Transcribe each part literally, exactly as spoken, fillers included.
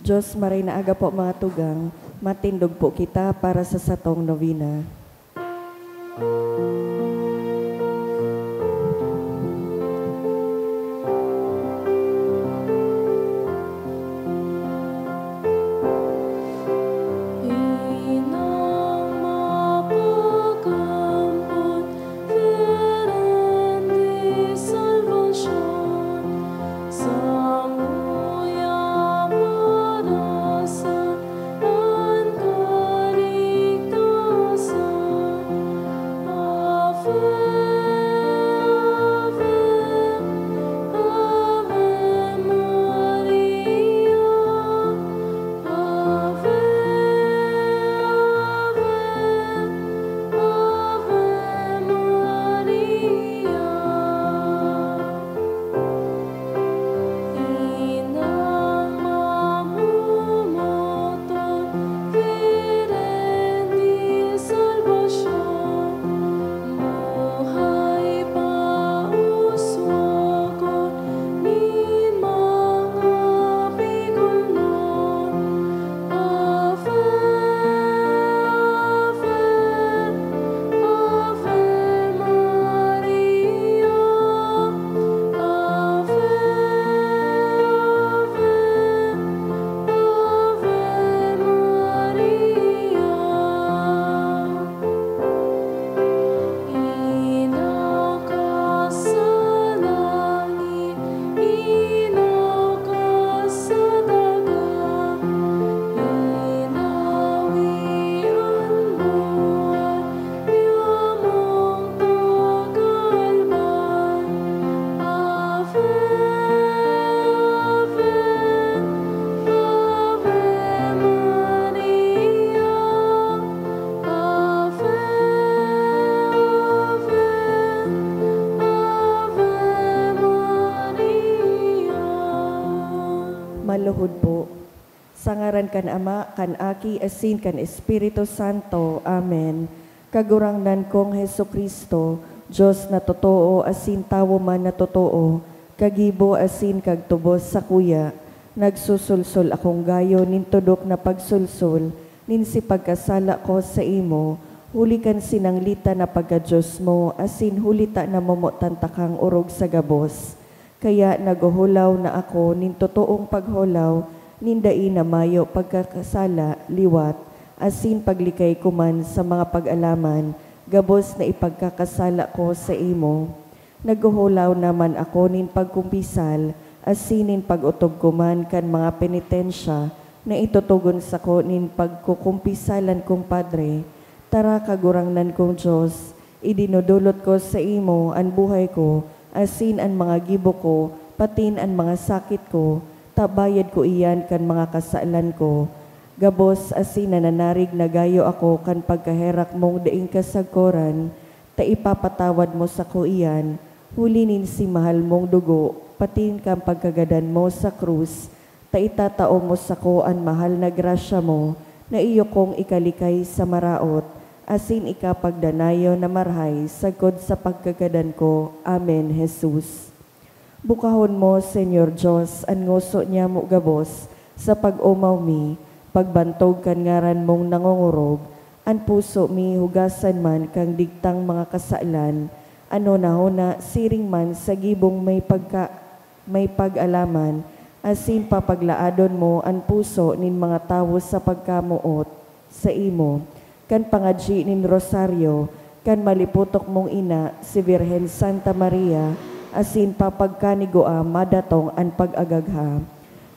Diyos, maray na aga po, mga tugang. Matindog po kita para sa satong nobena. Maluhod po. Sa ngaran kan Ama, kan Aki, asin kan Espiritu Santo. Amen. Kagurangnan kong Jesu-Cristo, Dios na totoo asin tawo man na totoo, kagibo asin kagtubos sakuya, nagsusulsol akong gayo nin tudok na pagsulsol nin si pagkasala ko saimo, huli kan sinanglitan na pagka-Dios mo asin huli ta namomotan takang orog sa gabos. Kaya naghuhulaw na ako nin totoong paghulaw nin dai na mayo pagkakasala liwat, asin paglikay ko man sa mga pag-alaman gabos na ipagkakasala ko saimo. Naghuhulaw naman ako nin pagkumpisal asin nin pag-otob ko man kan mga penitensya na itotogon sako nin pagkukumpisalan kong Padre. Tara, Kagurangnan kong Dios, idinodolot ko saimo an buhay ko asin an mga gibo ko, patin an mga sakit ko, ta bayad ko iyan kan mga kasalan ko. Gabos asin nananarig na gayo ako kan pagkaherak mong daing kasagkoran, ta ipapatawad mo sako iyan, huli nin si mahal mong dugo, patin kan pagkagadan mo sa krus, ta itatao mo sako an mahal na grasya mo na iyo kong ikalikay sa maraot asin ikapagdanayon na marahay sagkod sa pagkagadan ko. Amen, Jesus. Bukahon mo, Señor Dios, an ngoso niyamo gabos sa pag-omaw mi, pagbantog kan ngaran mong nangongorog, an puso mi hugasan man kan digtang mga kasalan, an hunahuna siring man sa gibong may pagka-, may pag-alaman, asin papaglaadon mo an puso nin mga tawo sa pagkamoot saimo, kan pangadyi nin rosaryo, kan maliputok mong ina, si Birhen Santa Maria, asin papagkanigoa madatong an pag-agagha.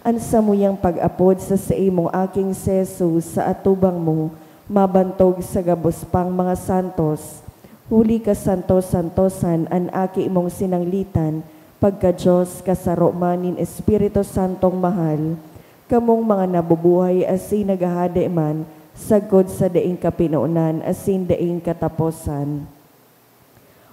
An samuyang pag-apod sa saimong Aking si Jesus sa atubang mo, mabantog sa gabos pang mga santos. Huli ka santos-santosan an Aki mong sinanglitan, pagka-Dios, kasaro man nin Espiritu Santong mahal, kamong mga nabubuhay asin naghahade man sagkod sa daing kapinonan asin daing kataposan.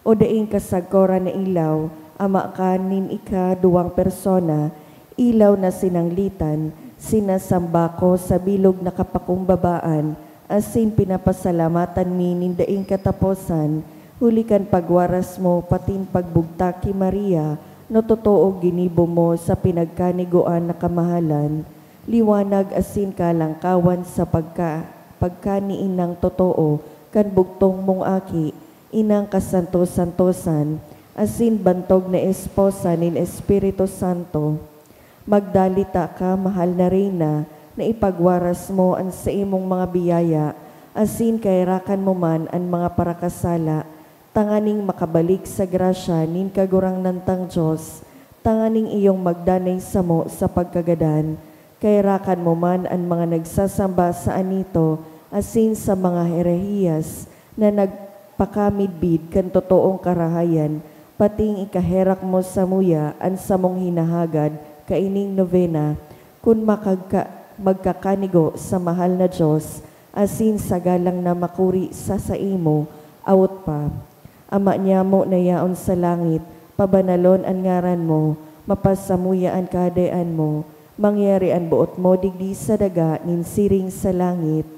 O daing kasagkoran na ilaw, Ama ka nin ikaduwang persona, ilaw na sinanglitan, sinasamba ko sa bilog na kapakumbabaan, asin pinapasalamatan mi nin daing kataposan, huli kan pagwaras mo patin pagbugtak ki Maria, na totoong ginibo mo sa pinagkanigoan na kamahalan. Liwanag asin kalangkawan sa pagka-, pagkaniinang totoo kan bugtong mong Aki, Inang kasanto-santosan, asin bantog na esposa nin Espiritu Santo. Magdalita ka, mahal na Reyna, na ipagwaras mo an saimong mga biyaya, asin kaherakan mo man an mga parakasala, tanganing makabalik sa grasya nin Kagurangnan tang Dios, tanganing iyong magdanay samo sa pagkagadan. Kaherakan mo man an mga nagsasamba sa anito asin sa mga herehiyas na nagpakamidbid kan totoong karahayan, pating ikaherak mo samuya an samong hinahagad kaining nobena, kun makagka-, magkakanigo sa mahal na Dios, asin sa galang na makuri sa saimo, awot pa. Ama nyamo na yaon sa langit, pabanalon an ngaran mo, mapasamuya an Kahadean mo, mangyari an boot mo digdi sa daga nin siring sa langit.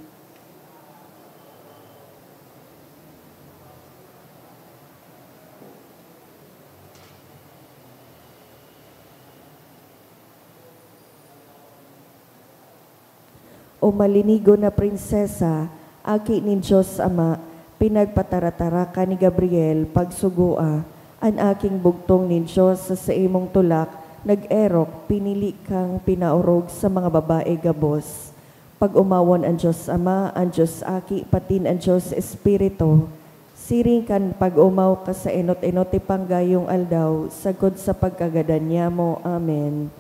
O malinigon na Prinsesa, Aki nin Dios Ama, pinagpataratara ka ni Gabriel, pagsugoa, an aking bugtong nin Dios sa saimong tulak, nag-erok, pinili kang pinaorog sa mga babae gabos. Pag-omawon an Dios Ama, an Dios Aki, patin an Dios Espiritu, siring kan pag-omaw ka sa enot-enot ti panggayong aldaw, sagkod sa pagkagadan nyamo. Amen.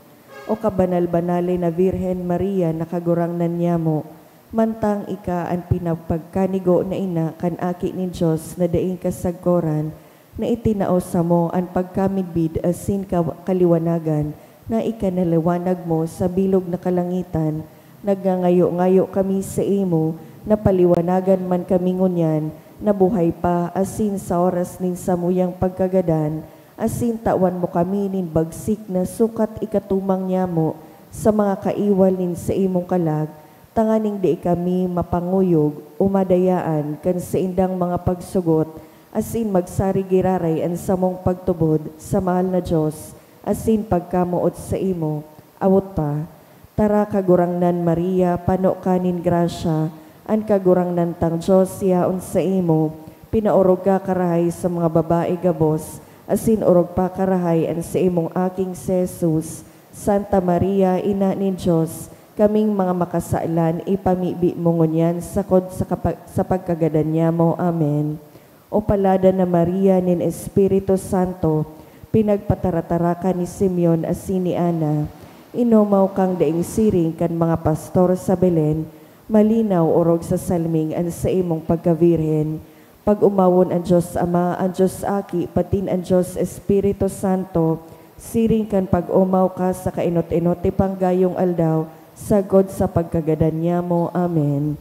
O kabanal-banale na Birhen Maria na Kagurangnan nyamo, mantang ika an pinapagkanigo na ina kan Aki nin Dios na daing kasagkoran, na itinao samo an pagkamidbid asin ka-, kaliwanagan na ikanaliwanag mo sa bilog na kalangitan. Nagngangayo-ngayo kami saimo na paliwanagan man kami ngunyan na buhay pa asin sa oras nin samuyang pagkagadan, asin tawan mo kami nin bagsik na sukat ikatumang nyamo sa mga kaiwal nin saimong kalag, tanganing dai kami mapanguyog o madayaan kan saindang mga pagsugot, asin magsari giraray an samong pagtubod sa mahal na Dios asin pagkamoot saimo. Awot pa, tara, Kagurangnan Maria, pano ka nin grasya, an Kagurangnan tang Dios yaon saimo. Pinaorog ka karahay sa mga babae gabos, asin orog pa karahay an saimong aking si Jesus. Santa Maria, Ina nin Dios, kaming mga makasalan, ipamibi mo ngunyan sakod sa kapa-, sa pagkagadan nyamo. Amen. O paladan na Maria nin Espiritu Santo, pinagpataratara ka ni Simeon asin ni Ana, inomaw kang daing siring kan mga pastor sa Belen, malinaw orog sa salming an saimong pagkabirhen. Pag-omawon an Dios Ama, an Dios Aki, patin an Dios Espiritu Santo, siring kan pag-omaw ka sa kaenot-enot ti panggayong aldaw, sagkod sa pagkagadan nyamo. Amen.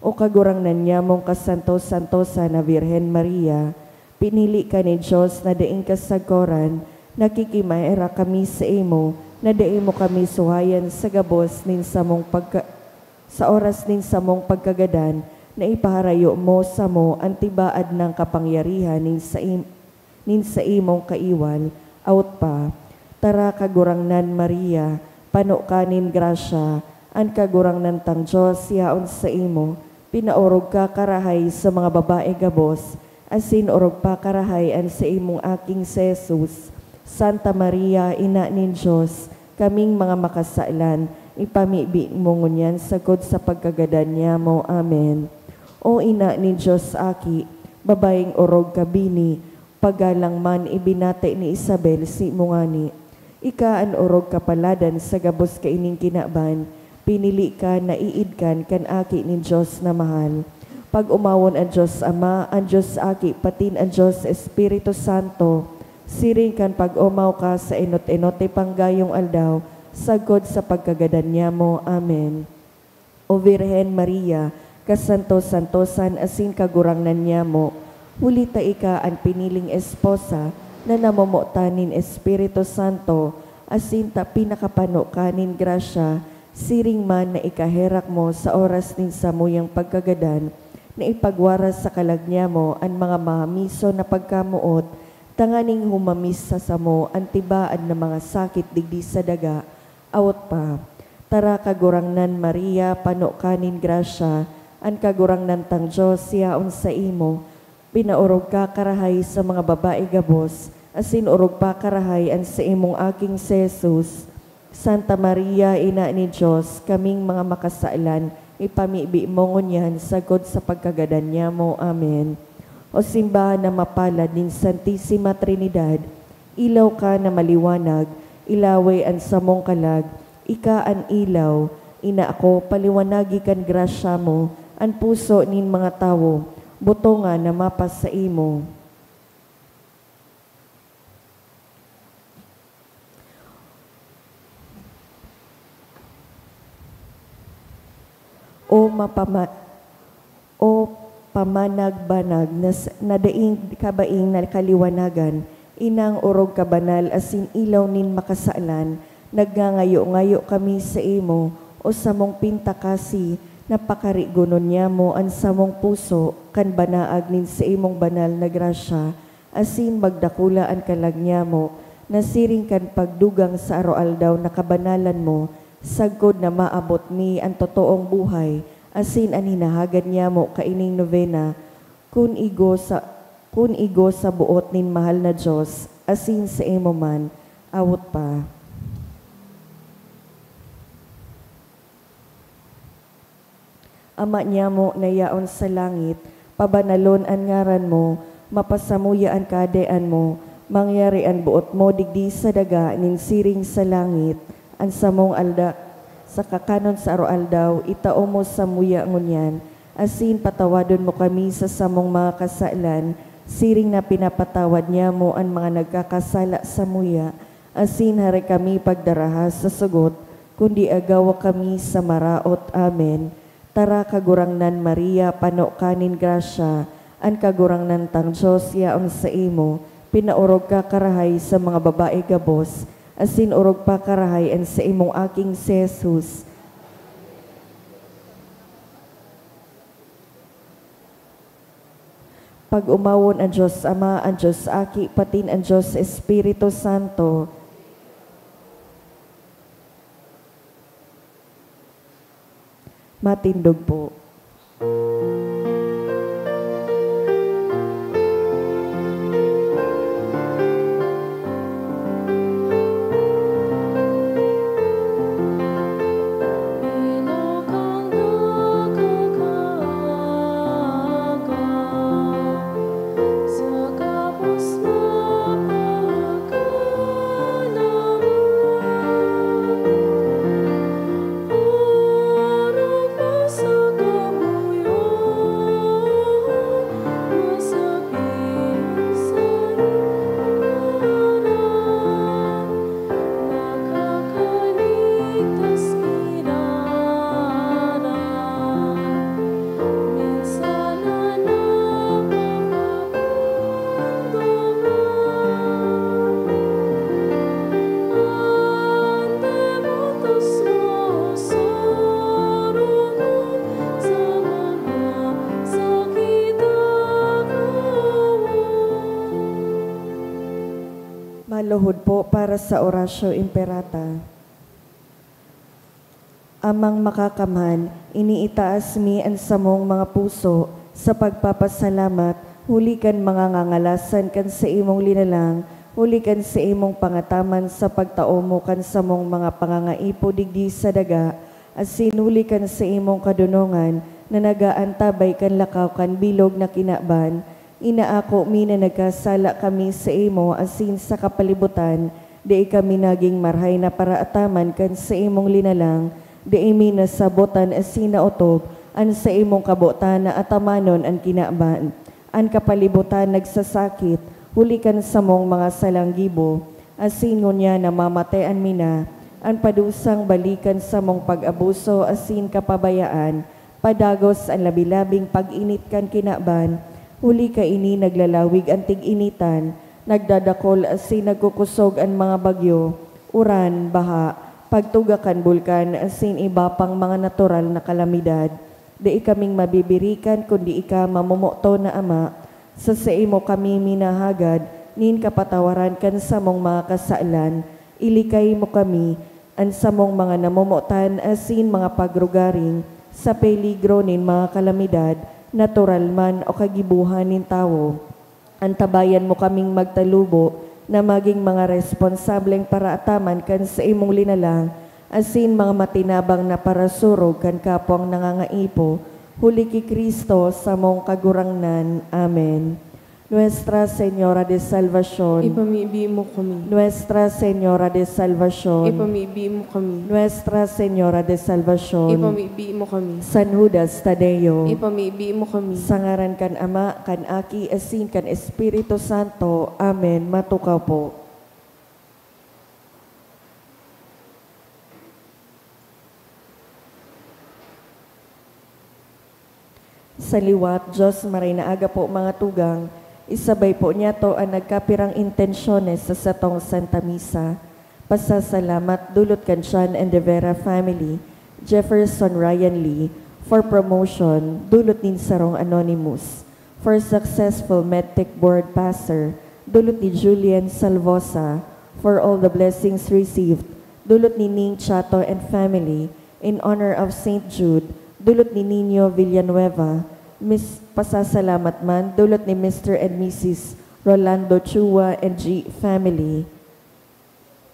O Kagurangnan nyamong kasanto-santosan na Birhen Maria, pinili ka nin Dios na daing kasagkoran, nakikimaherak kami saimo na dai mo kami suhayan sa gabos nin samong pagka-, sa oras nin samong pagkagadan, na ipaharayo mo samo an tibaad nang kapangyarihan nin saim-, nin saimong kaiwal. Awot pa, tara, Kagurangnan Maria, pano ka nin grasya, an Kagurangnan tang Dios yaon saimo, pinaorog ka karahay sa mga babae gabos, asin orog pa karahay an saimong aking si Jesus. Santa Maria, Ina nin Dios, kaming mga makasalan, ipamibi mo ngunyan sagkod sa pagkagadan nyamo. Amen. O Ina nin Dios Aki, babayeng orog kabini, pagalang man ibinati ni Isabel, simo ngani. Ika an orog kapaladan sa gabos kaining kinaban, pinili ka, naiid kan kan Aki nin Dios na mahal. Pag-omawon an Dios Ama, an Dios Aki, patin an Dios Espiritu Santo, siring kan pag-omaw ka sa enot-enot ti panggayong aldaw, sagkod sa pagkagadan nyamo. Amen. O Birhen Maria, kasanto-santosan asin kagurangnan nyamo, huli ta ika an piniling esposa na namomotan nin Espiritu Santo, asin ta pinakapano ka nin grasya, siring man na ikaherak mo sa oras nin samuyang pagkagadan, na ipagwaras sa kalag nyamo an mga mahamison na pagkamoot, tanganing humamis sa samo an tibaad na mga sakit digdi sa daga, awot pa, Tara, Kagurangnan Maria, pano ka nin grasya, an Kagurangnan tang Dios yaon saimo. Pinaorog ka karahay sa mga babae gabos, asin orog pa karahay an saimong aking si Jesus. Santa Maria, Ina nin Dios, kaming mga makasalan, ipamibi mo ngunyan sagkod sa pagkagadan nyamo. Amen. O simbahan na mapalad nin Santisima Trinidad, ilaw ka na maliwanag, ilawe an samong kalag, ika an ilaw. Ina ko, paliwanagi kan grasya mo an puso nin mga tawo, butonga na mapasaimo. O mapama-, O pamanagbanag na s-, na daing kabaing na kaliwanagan, inang orog ka banal asin ilaw nin makasalan, nagngangayo-ngayo kami saimo, o samong pintakasi, na pakarigonon nyamo an samong puso kan banaag nin saimong banal na grasya, asin magdakula an kalag nyamo, na siring kan pagdugang sa aroaldaw na kabanalan mo, sagkod na maabot mi an totoong buhay, asin an hinahagad nyamo kaining nobena, kun igo sa, kun igo sa boot nin mahal na Dios, asin saimo man, awot pa. Ama nyamo na yaon sa langit, pabanalon an ngaran mo, mapasamuya an Kahadean mo, mangyari an boot mo digdi sa daga nin siring sa langit. An samong alda-, sa kakanon sa aroaldaw, itao mo samuya ngunyan, asin patawadon mo kami sa samong mga kasalan, siring na pinapatawad nyamo an mga nagkakasala samuya, asin hare kami pagdaraha sa sugot, kundi agawa kami sa maraot. Amen. Tara, Kagurangnan Maria, pano ka nin grasya, an Kagurangnan tang Dios yaon saimo, pinaorog ka karahay sa mga babae gabos, asin orog pa karahay an saimong aking si Jesus. Pag-omawon an Dios Ama, an Dios Aki, patin an Dios Espiritu Santo. Matindog po. Maluhod po para sa Oratio Imperata. Amang Makakamhan, iniitaas mi an samong mga puso sa pagpapasalamat huli kan mga ngangalasan kan saimong linalang, huli kan saimong pangataman sa pagtao mo kan samong mga pangangaipo digdi sa daga, asin huli kan saimong kadonongan na nag-aantabay kan lakaw kan bilog na kinaban. Inaako mi na nagkasala kami saimo asin sa kapalibutan, dai kami nagin marahay na paraataman kan saimong linalang, dai mi nasabotan asin naotob an saimong kabotan na atamanon an kinaban. An kapalibutan nagsasakit huli kan samong mga salang gibo, asin ngunyan namamatean mi na. An padusang balikan samong pag-abuso asin kapabayaan, padagos an labi-labing pag-init kan kinaban, huli kaini naglalawig an tig-initan, nagdadakol asin nagkukosog an mga bagyo, uran, baha, pagtuga kan bulkan asin iba pang mga natural na kalamidad. Dai kaming mabibirikan kundi ika, mamomoton na Ama. Sa saimo kami minahagad nin kapatawaran kan samong mga kasalan. Ilikay mo kami An samong mga namomotan asin mga pagrugaring sa peligro nin mga kalamidad, natural man o kagibohan nin tawo. Antabayan mo kaming magtalubo na magin mga responsableng paraataman kan saimong linalang asin mga matinabang na parasurog kan kapwang nangangaipo, huli ki Cristo, samong Kagurangnan. Amen. Nuestra Señora de Salvacion. Ipamibi mo kami. Nuestra Señora de Salvacion. Ipamibi mo kami. Nuestra Señora de Salvacion. Ipamibi mo kami. San Judas Tadeo. Ipamibi mo kami. Sa ngaran kan Ama, kan Aki, asin kan Espiritu Santo. Amen. Matukaw po. Sa liwat, Diyos, maray na aga po, mga tugang, isabay po niyato an nagkapirang intensyones sa satong Santa Misa. Pasasalamat dulot kan John and De Vera family, Jefferson Ryan Lee, for promotion, dulot nin sarong anonymous, for successful medtech board passer, dulot ni Julian Salvosa, for all the blessings received, dulot ni Ning Chato and family, in honor of Saint Jude, dulot ni Nino Villanueva, Miss, pasasalamat man, dulot ni Mister and Missus Rolando Chua and G family.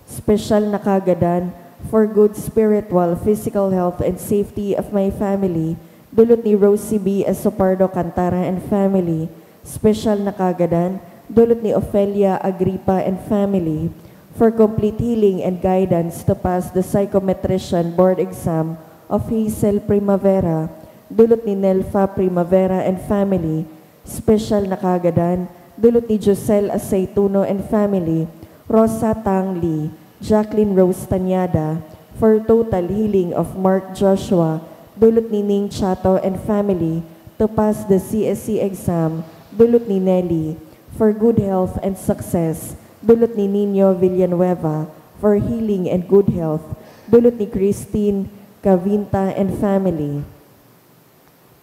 Special na kagadan for good spiritual, physical health and safety of my family, dulot ni Rosie B Asopardo Cantara and family. Special na kagadan, dulot ni Ofelia Agripa and family, for complete healing and guidance to pass the psychometrician board exam of Hazel Primavera, dulot ni Nelfa Primavera and family. Special na kagadan, dulot ni Josel Aceituno and family, Rosa Tang Lee, Jacqueline Rose Tañada, for total healing of Mark Joshua, dulot ni Ning Chato and family, to pass the C S C exam, dulot ni Nelly, for good health and success, dulot ni Nino Villanueva, for healing and good health, dulot ni Christine Cavinta and family.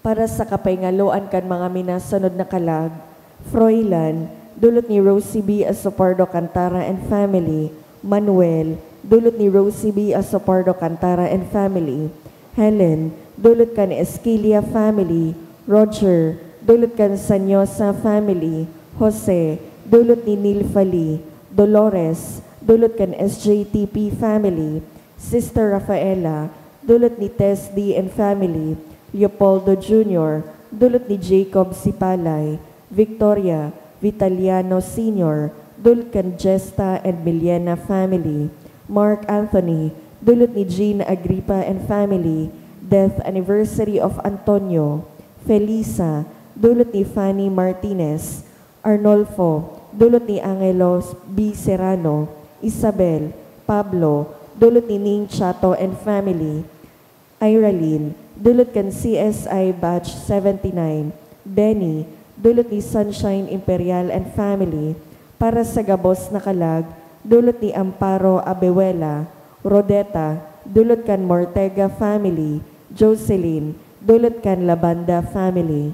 Para sa kapaingaloan kan mga minasunod na kalag, Froilan, dulot ni Rosie B Asopardo Cantara and family, Manuel, dulot ni Rosie B Asopardo Cantara and family, Helen, dulot kan Esquilia family, Roger, dulot kan Sanyosa family, Jose, dulot ni Nilfali, Dolores, dulot kan S J T P family, Sister Rafaela, dulot ni Tess D and family, Leopoldo Junior, dulot ni Jacob Sipalay, Victoria, Vitaliano Senior, dulot kan Jesta and Miliena family, Mark Anthony, dulot ni Jean Agripa and family, death anniversary of Antonio, Felisa, dulot ni Fanny Martinez, Arnolfo, dulot ni Angelos B Serrano, Isabel, Pablo, dulot ni Ning Chato and family, Iralyn, dulot kan C S I Batch seventy-nine, Benny, dulot ni Sunshine Imperial and family, para sa gabos na kalag, dulot ni Amparo Abehuela, Rodeta, dulot kan Mortega family, Jocelyn, dulot kan Labanda family.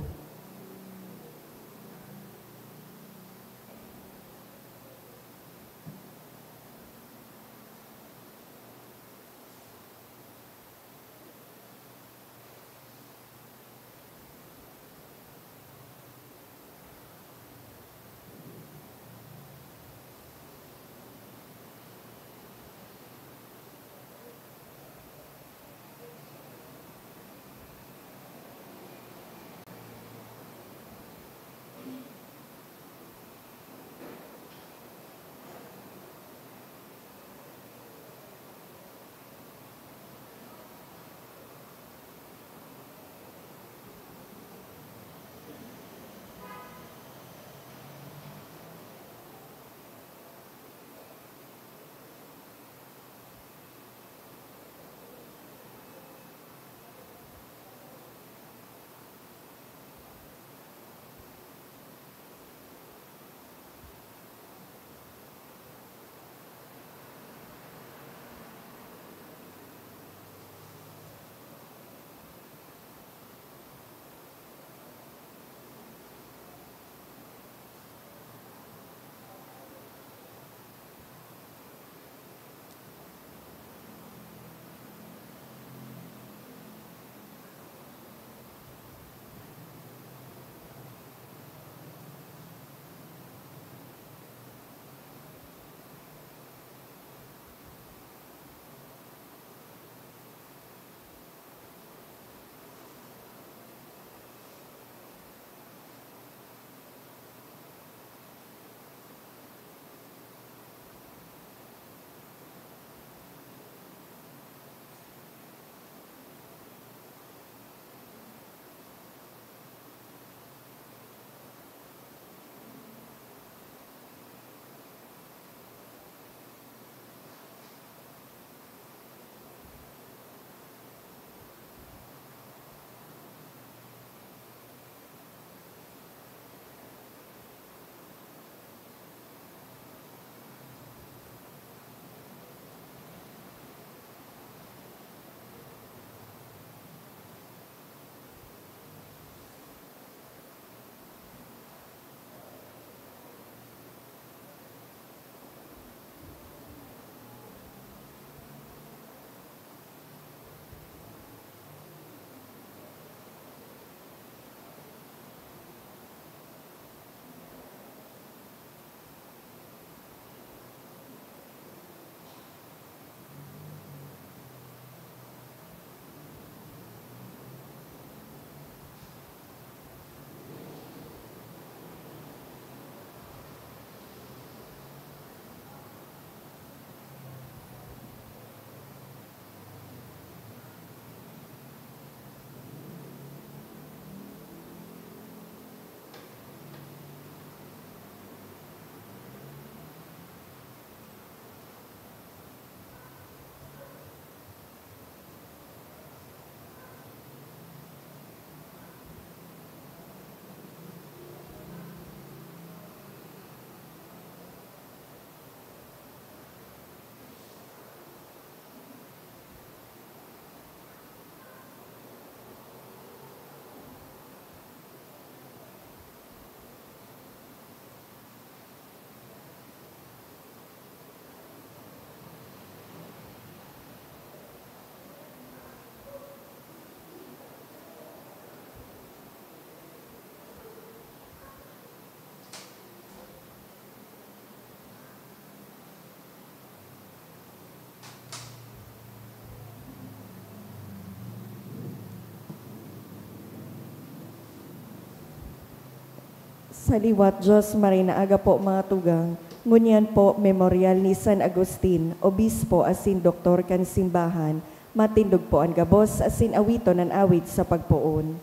Sa liwat, Diyos, maray na aga po, mga tugang. Ngunyan po, memoryal ni San Agustin, obispo asin doktor kan simbahan. Matindog po an gabos asin awiton an awit sa pagpoon.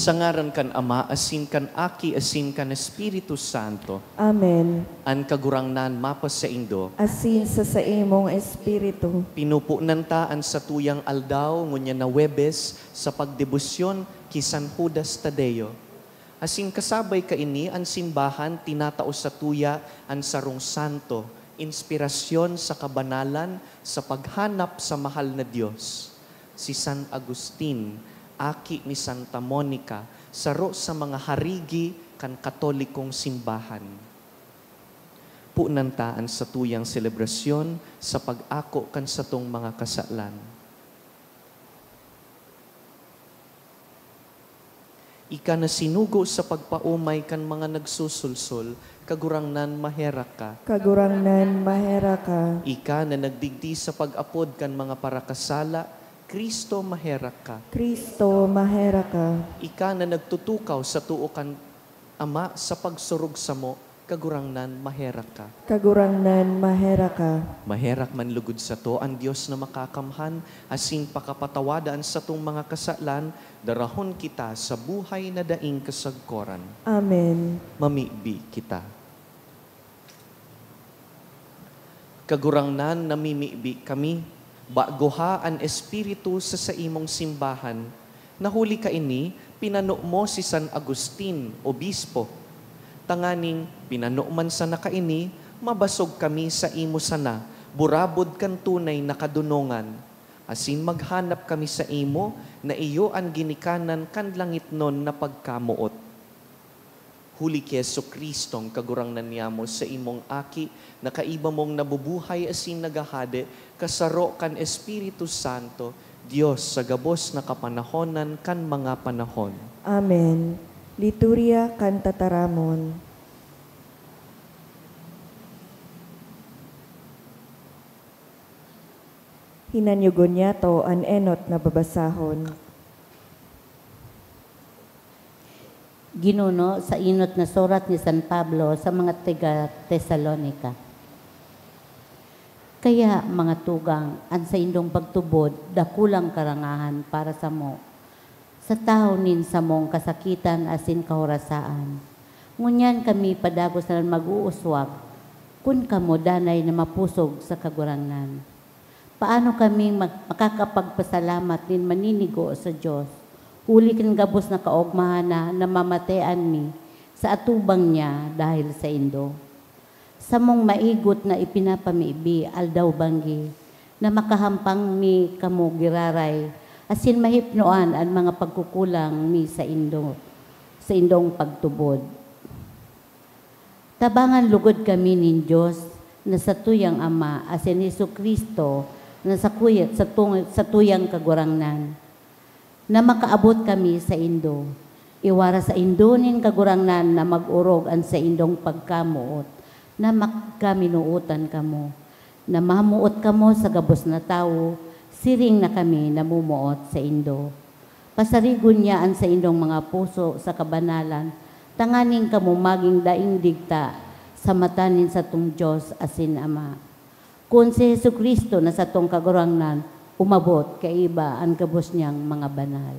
Sa ngaran kan Ama, asin kan Aki, asin kan Espiritu Santo. Amen. An Kagurangnan mapasaindo. Asin sa saimong espiritu. Pinupunan ta an satuyang aldaw, ngunyan na Huwebes, sa pagdebosyon ki San Judas Tadeo. Asin kasabay kaini, an simbahan tinatao satuya an sarong santo, inspirasyon sa kabanalan sa paghanap sa mahal na Dios, si San Agustin, aki ni Santa Monica, saro sa mga harigi kan Katolikong Simbahan. Punan ta an satuyang selebrasyon sa pag-ako kan satong mga kasalan. Ika na sinugo sa pagpaomay kan mga nagsusulsol, Kagurangnan, maherak ka. Kagurangnan, maherak ka. Ika na nagdigdi sa pag-apod kan mga parakasala, Kristo, maherak ka. Kristo, maherak ka. Ika na nagtutukaw sa too kan Ama sa pagsurog samo, Kagurangnan, maherak ka. Kagurangnan, maherak ka. Maherak man lugod sato an Dios na makakamhan, asin pakapatawada an satong mga kasalan, darahon kita sa buhay na daing kasagkoran. Amen. Mamibi kita. Kagurangnan, namimibi kami, bagoha an espiritu sa saimong simbahan, na huli kaini, pinano mo si San Agustin, obispo. Tanganing, pinano man sana kaini, mabasog kami saimo sana, burabod kan tunay na kadonongan. Asin maghanap kami saimo na iyo an ginikanan kan langitnon na pagkamoot. Huli ki Jesu-Cristong Kagurangnan niyamo, saimong Aki, na kaiba mong nabubuhay asin naghahade, kasaro kan Espiritu Santo, Dios sa gabos na kapanahonan kan mga panahon. Amen. Liturya kan Tataramon. Hinanyogon niyato an enot na babasahon. Ginuno sa enot na surat ni San Pablo sa mga taga Tesalonica. Kaya, mga tugang, an saindong pagtubod dakulang karangahan para samo, sa tahaw nin samong kasakitan asin kahorasaan. Ngunyan kami padagos na mag-uuswag kun kamo danay na mapusog sa Kagurangnan. Paano kami mag-, makakapagpasalamat nin maninigo sa Dios, huli kan gabos na kaogmahan na namamatean mi sa atubang niya dahil saindo? Samong maigot na ipinapamibi aldaw-banggi na makahampang mi kamo giraray, asin mahipnoan an mga pagkukulang mi saindo, saindong pagtubod. Tabangan logod kami nin Dios na satuyang Ama asin Jesu-Cristo na sakuya-, satung-, satuyang Kagurangnan, na makaabot kami saindo. Iwara saindo nin Kagurangnan na mag-orog an saindong pagkamoot, na magkaminootan kamo, na mamoot kamo sa gabos na tawo, siring na kami namomoot saindo. Pasarigon niya an saindong mga puso sa kabanalan, tanganing kamo magin daing digta sa mata nin satong Dios asin Ama. Kun si Jesu-Cristo na satong Kagurangnan umabot kaiba an gabos niyang mga banal.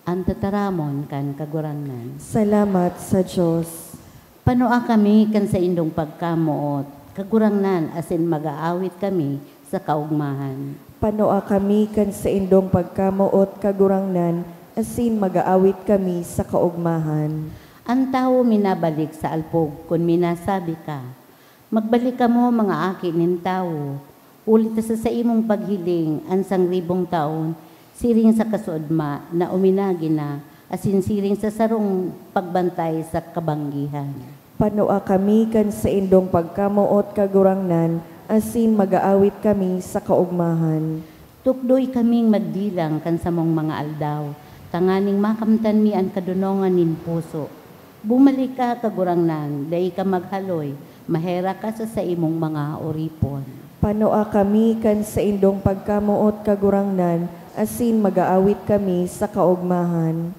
An tataramon kan Kagurangnan. Salamat sa Dios. Panoa kami kan saindong pagkamoot, Kagurangnan, asin mag-aawit kami sa kaogmahan. Panoa kami kan saindong pagkamoot, Kagurangnan, asin mag-aawit kami sa kaogmahan. An tawo minabalik sa alpog kun minasabi ka, "Magbalik kamo, mga aki nin tawo, huli ta sa saimong paghiling, an sangribong taon, siring sa kasuodma na uminagi na, asin siring sa sarong pagbantay sa kabanggihan. Panua kami kan saindong pagkamoot, Kagurangnan, asin mag-aawit kami sa kaogmahan. Tukdoy kaming magdilang kan samong mga aldaw, tanganing makamtan mi an kadonongan nin puso. Bumalik ka, Kagurangnan, dai ka maghaloy, maherak ka sa saimong mga oripon. Panua kami kan saindong pagkamoot, Kagurangnan, asin mag-aawit kami sa kaogmahan.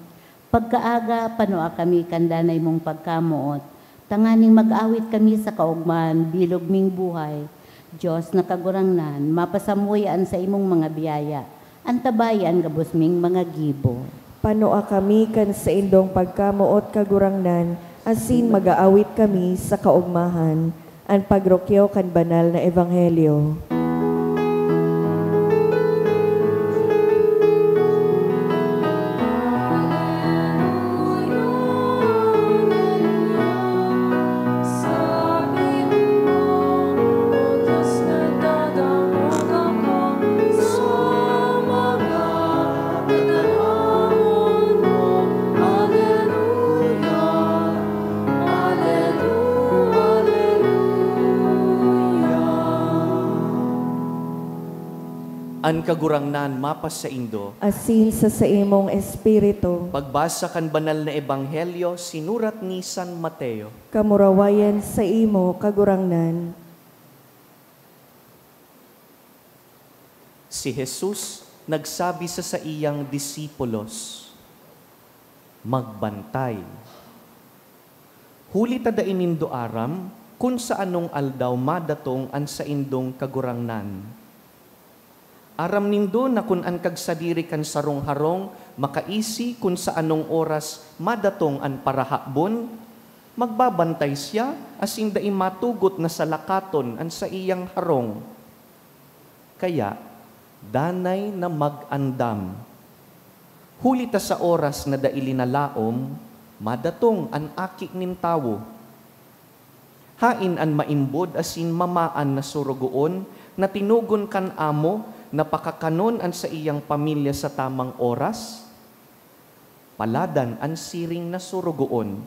Pagkaaga, panua kami kan danay mong pagkamoot, tanganing mag-awit kami sa kaogmahan bilog ming buhay. Dios na Kagurangnan, mapasamuya an saimong mga biyaya, antabaya an gabos ming mga gibo. Panua kami kan saindong pagkamoot, Kagurangnan, asin mag-aawit kami sa kaogmahan. An pagrukyaw kan banal na ebanghelyo. An Kagurangnan mapasaindo. Asin sa saimong espiritu. Pagbasa kan banal na ebanghelyo sinurat ni San Mateo. Kamurawayan saimo, Kagurangnan. Si Jesus nagsabi sa saiyang disipulos, "Magbantay, huli ta dai nindo aram kun sa anong aldaw madatong an saindong Kagurangnan. Aram nindo na kun an kagsadiri kan sarong harong makaisi kun sa anong oras madatong an parahabon, magbabantay siya asin dai matugot na salakaton an saiyang harong. Kaya, danay na mag-andam. Huli ta sa oras na dai linalaom, madatong an Aki nin Tawo. Haen an maimbod asin mamaan na sorogoon na tinugon kan amo na pakakanon an saiyang pamilya sa tamang oras? Paladan an siring na sorogoon,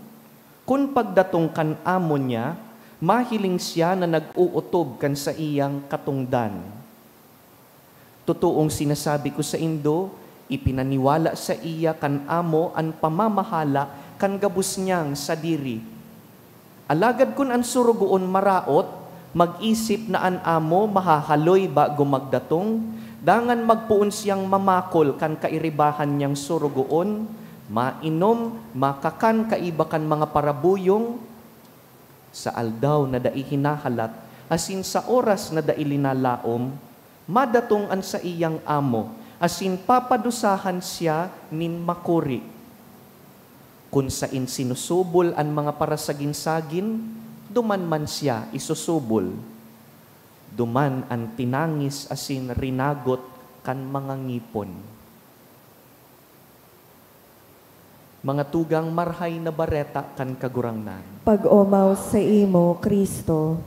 kun pagdatong kan amo niya, mahiling siya na nag-ootob kan saiyang katongdan. Totoong sinasabi ko saindo, ipinaniwala saiya kan amo an pamamahala kan gabos niyang sadiri. Alagad kun an sorogoon maraot, mag-isip na an amo mahahaloy bago magdatong, dangan magpoon siyang mamakol kan kairibahan niyang sorogoon, mainom, makakan kaiba kan mga parabuyong, sa aldaw na dai hinahalat asin sa oras na dai linalaom, madatong an saiyang amo asin papadusahan siya nin makuri. Kun saen sinusubol an mga parasagin-sagin, duman man siya isusubol. Duman an tinangis asin rinagot kan mga ngipon." Mga tugang, Marahay na Bareta kan Kagurangnan. Pag-omaw saimo, Cristo.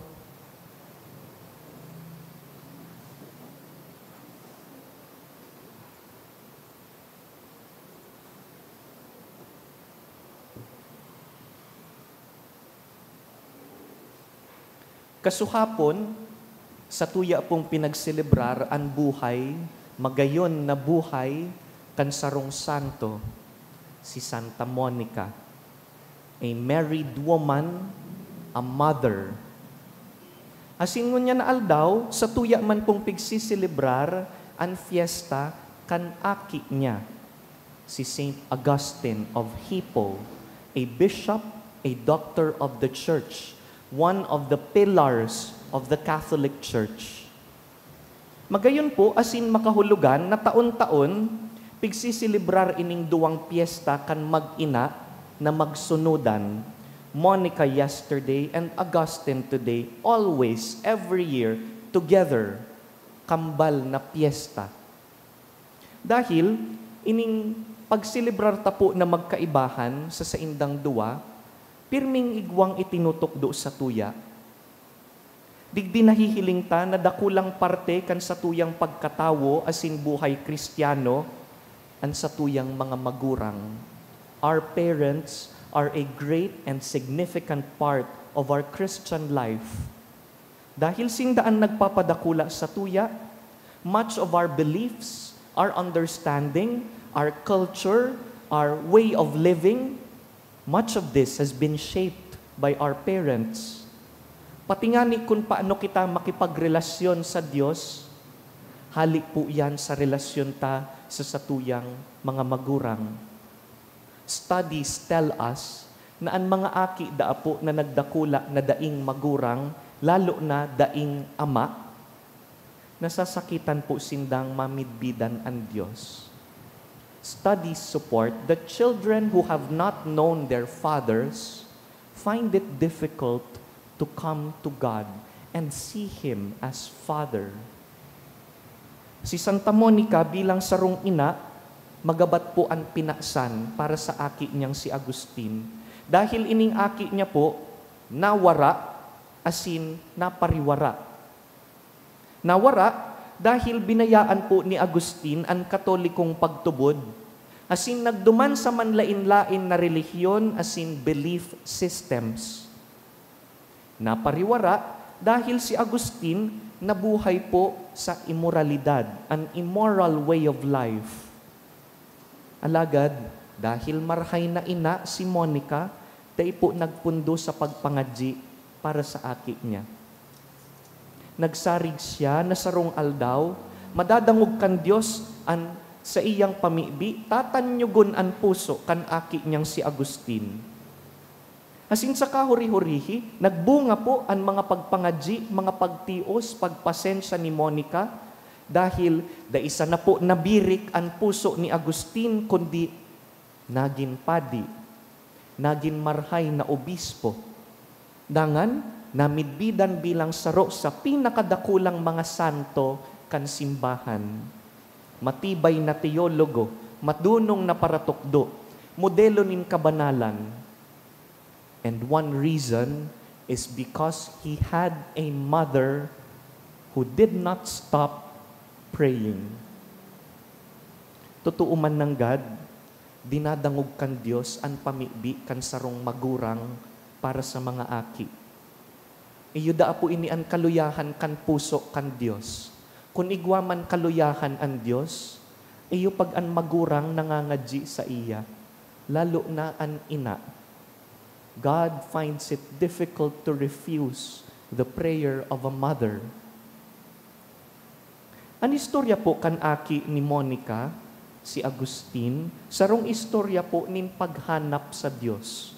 Kasuhapon, satuya pong pinagselebrar an buhay, magayon na buhay, kan sarong santo, si Santa Monica, a married woman, a mother. Asin ngunyan na aldaw, satuya man pong pigsiselebrar an fiesta kan aki niya, si Saint Augustine of Hippo, a bishop, a doctor of the church, one of the pillars of the Catholic Church. Magayon po asin makahulugan na taon-taon pigsiselebrar ining duwang pyesta kan mag-ina na magsunodan, Monica yesterday and Augustine today, always, every year, together, kambal na pyesta. Dahil ining pagselebrar ta po na magkaibahan sa saindang duwa, pirming igwang itinutukdo satuya. Digdi nahihiling ta na dakulang parte kan satuyang pagkatawo asin buhay Kristiyano an satuyang mga magurang. Our parents are a great and significant part of our Christian life. Dahil sinda an nagpapadakula sa tuya, much of our beliefs, our understanding, our culture, our way of living, much of this has been shaped by our parents. Pati ngani kun paano kita makipagrelasyon sa Dios, hali po yan sa relasyon ta sa satuyang mga magurang. Studies tell us na an mga aki daa po na nagdakula na daing magurang, lalo na daing ama, nasasakitan po sindang mamidbidan an Dios. Studies support that children who have not known their fathers find it difficult to come to God and see Him as Father. Si Santa Monica bilang sarong ina, magabat po an pinasan para sa aki niyang si Agustin. Dahil ining aki niya po, nawara, asin napariwara. Nawara dahil binayaan po ni Agustin an Katolikong pagtubod, asin nagduman sa manlaen-laen na relihiyon asin belief systems. Napariwara dahil si Agustin nabuhay po sa imoralidad, an immoral way of life. Alagad, dahil marahay na ina si Monica, dai po nagpundo sa pagpangadyi para sa aki niya. Nagsarig siya na sarong aldaw, madadangog kan Dios an saiyang pamibi, tatanyugon an puso kan aki niyang si Agustin. Asin sa kahuri-hurihi, nagbunga po an mga pagpangadyi, mga pagtios, pagpasensya ni Monica, dahil dai sana po nabirik an puso ni Agustin, kundi nagin padi, nagin marhay na obispo. Dangan, namidbidan bilang saro sa pinakadakulang mga santo kan simbahan. Matibay na teologo, madunong na paratukdo, modelo nin kabanalan. And one reason is because he had a mother who did not stop praying. Totoo man nanggad, dinadangog kan Dios an pamibi kan sarong magurang para sa mga aki. Iyo daa po ini an kaluyahan kan puso kan Dios. Kun igwa man kaluyahan an Dios, iyo pag an magurang nangangadyi saiya, lalo na an ina. God finds it difficult to refuse the prayer of a mother. An istorya po kan aki ni Monica, si Agustin, sarong istorya po nin paghanap sa Dios.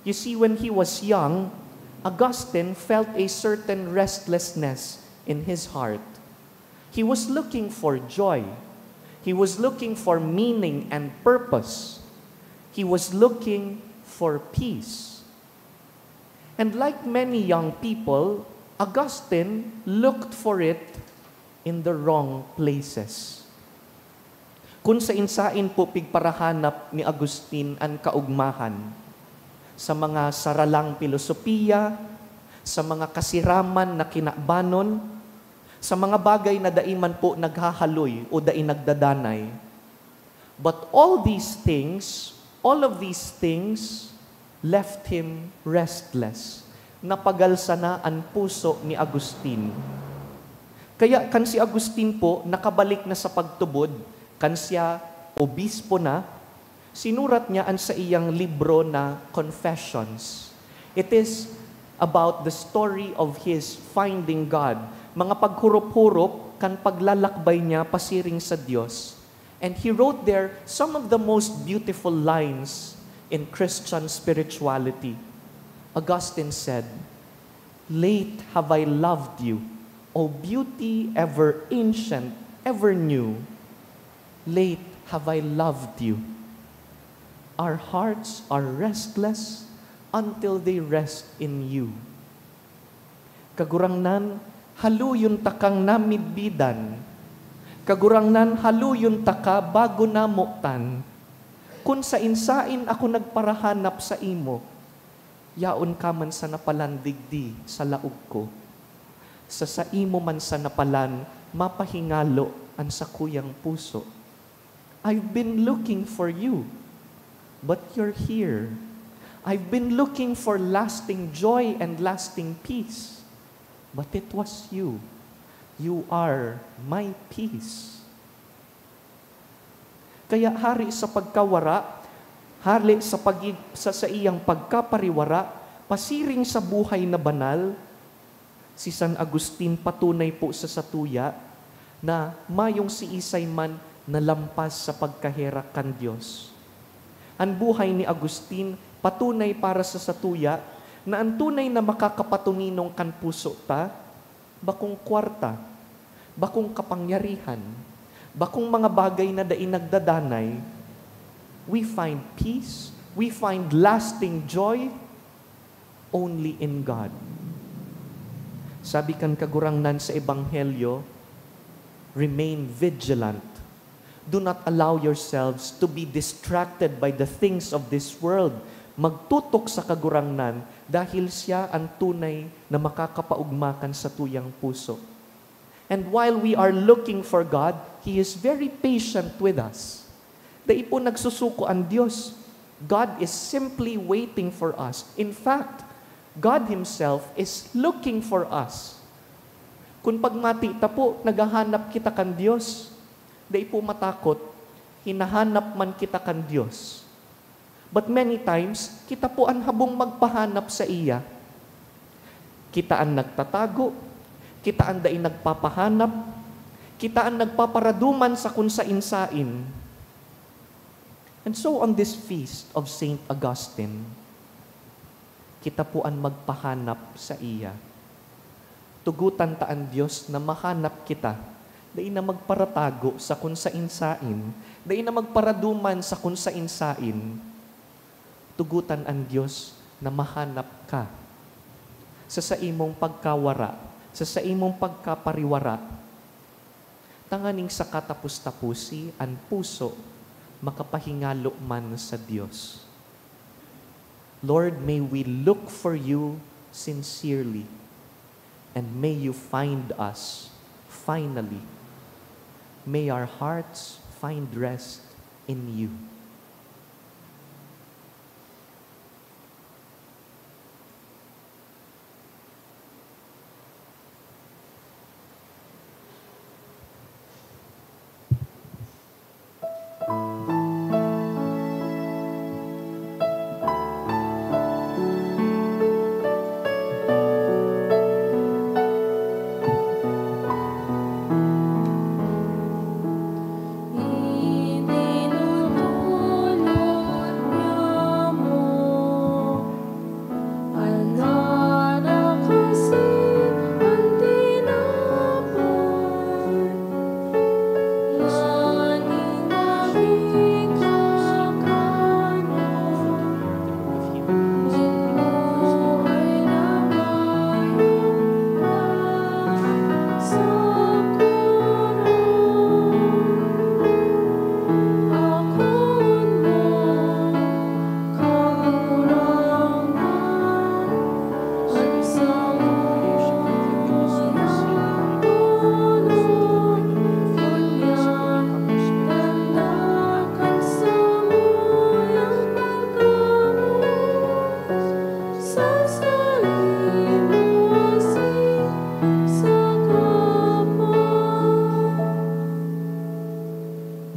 You see, when he was young, Augustine felt a certain restlessness in his heart. He was looking for joy. He was looking for meaning and purpose. He was looking for peace. And like many young people, Augustine looked for it in the wrong places. Kun sain-sain po pigparahanap ni Agustin an kaogmahan, sa mga saralang pilosopiya, sa mga kasiraman na kinabanon, sa mga bagay na dai man po naghahaloy o dai nagdadanay. But all these things, all of these things left him restless. Napagal sana an puso ni Agustin. Kaya kan si Agustin po nakabalik na sa pagtubod, kan siya obispo na, sinurat niya an saiyang libro na Confessions. It is about the story of his finding God, mga paghurop-hurop kan paglalakbay niya pasiring sa Dios. And he wrote there some of the most beautiful lines in Christian spirituality. Augustine said, "Late have I loved you, O beauty ever ancient, ever new. Late have I loved you. Our hearts are restless until they rest in you." Kagurangnan, haluyon takang namidbidan. Kagurangnan, haluyon taka bago namotan. Kun sain-sain ako nagparahanap saimo, yaon ka man sana palan digdi sa laog ko. Sa saimo man sana palan mapahingalo an sakuyang puso. I've been looking for you. But you're here. I've been looking for lasting joy and lasting peace. But it was you. You are my peace. Kaya hari sa pagkawara, hari sa pagi-, sa saiyang pagkapariwara, pasiring sa buhay na banal, si San Agustin patunay po sa satuya na mayong siisay man nalampas sa pagkaherak kan Dios. An buhay ni Agustin patunay para sa satuya na an tunay na makakapatoninong kan puso ta, bakong kwarta, bakong kapangyarihan, bakong mga bagay na dai nagdadanay. We find peace, we find lasting joy only in God. Sabi kan Kagurangnan sa Ebanghelyo, "Remain vigilant. Do not allow yourselves to be distracted by the things of this world." Magtutok sa Kagurangnan dahil siya an tunay na makakapaugma kan satuyang puso. And while we are looking for God, He is very patient with us. Dai po nagsusuko an Dios. God is simply waiting for us. In fact, God Himself is looking for us. Kun pagmati ta po, naghahanap kita kan Dios. Dai po matakot, hinahanap man kita kan Dios. But many times, kita po an habong magpahanap saiya. Kita an nagtatago, kita an dai nagpapahanap, kita an nagpaparaduman sa kun sain-sain. And so on this feast of Saint Augustine, kita po an magpahanap saiya. Tugotan ta an Dios na mahanap kita, dai na magparatago sa kun sain-sain, dai na magparaduman sa kun sain-sain. Tugotan an Dios na mahanap ka sa saimong pagkawara, sa saimong pagkapariwara, tanganing sa katapos-taposi an puso makapahingalo man sa Dios. Lord, may we look for you sincerely, and may you find us finally. May our hearts find rest in you.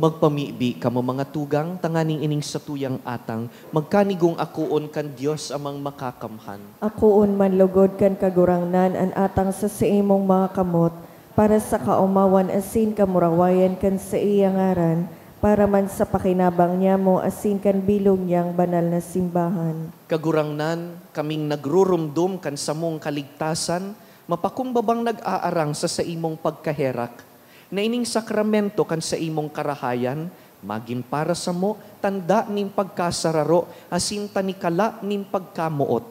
Magpamibi kamo, mga tugang, tanganing ining satuyang atang magkanigong akoon kan Dios Amang Makakamhan. Akoon man logod kan Kagurangnan an atang sa saimong mga kamot, para sa kaomawan asin kamurawayan kan saiyang ngaran, para man sa pakinabang niamo asin kan bilog niyang banal na simbahan. Kagurangnan, kaming nagrurumdom kan samong kaligtasan, mapakumbabang nag-aarang sa saimong pagkaherak, na ining sakramento kan saimong karahayan magin para samo tanda nin pagkasararo asin tanikala nin pagkamoot.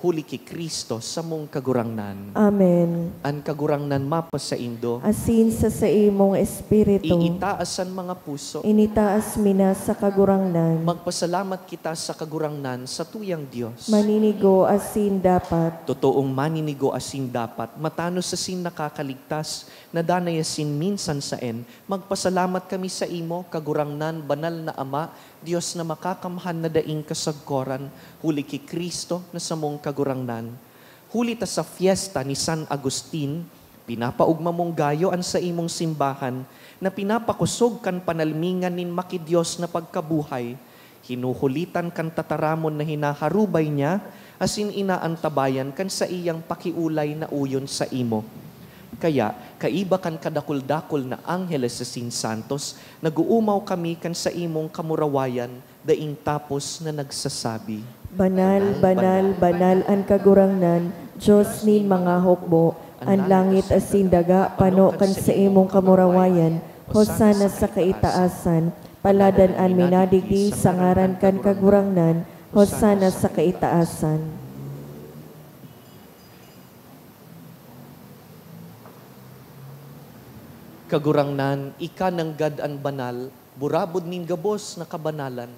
huli ki Cristo samong Kagurangnan. Amen. An Kagurangnan mapasaindo. Asin sa saimong espiritu. Iitaas an mga puso. Initaas mi na sa Kagurangnan. Magpasalamat kita sa Kagurangnan, sa tuyang Dios. Maninigo asin dapat. Totoong maninigo asin dapat, matanos asin nakakaligtas, na danay asin minsan saen, magpasalamat kami sa imo, Kagurangnan, banal na Ama, Dios na makakamhan na daing kasagkoran, huli ki Cristo na samong Kagurangnan. Huli ta sa fiesta ni San Agustin, pinapaogma mong gayo an saimong simbahan na pinapakosog kan panalmingan nin makidios na pagkabuhay, hinuhulitan kan tataramon na hinaharubay niya asin inaantabayan kan saiyang pakiolay na oyon saimo. Kaya, kaiba kan kadakul-dakul na angheles asin santos, nag-oomaw kami kan saimong kamurawayan daing tapos na nagsasabi, Banal, banal, banal an Kagurangnan, Dios nin mga hukbo. An langit asin daga pano kan saimong kamurawayan. Hosana sa kaitaasan. Paladan an minadigdi sa ngaran kan Kagurangnan. Hosana sa kaitaasan. Kagurangnan, ika nanggad an banal, burabod nin gabos na kabanalan.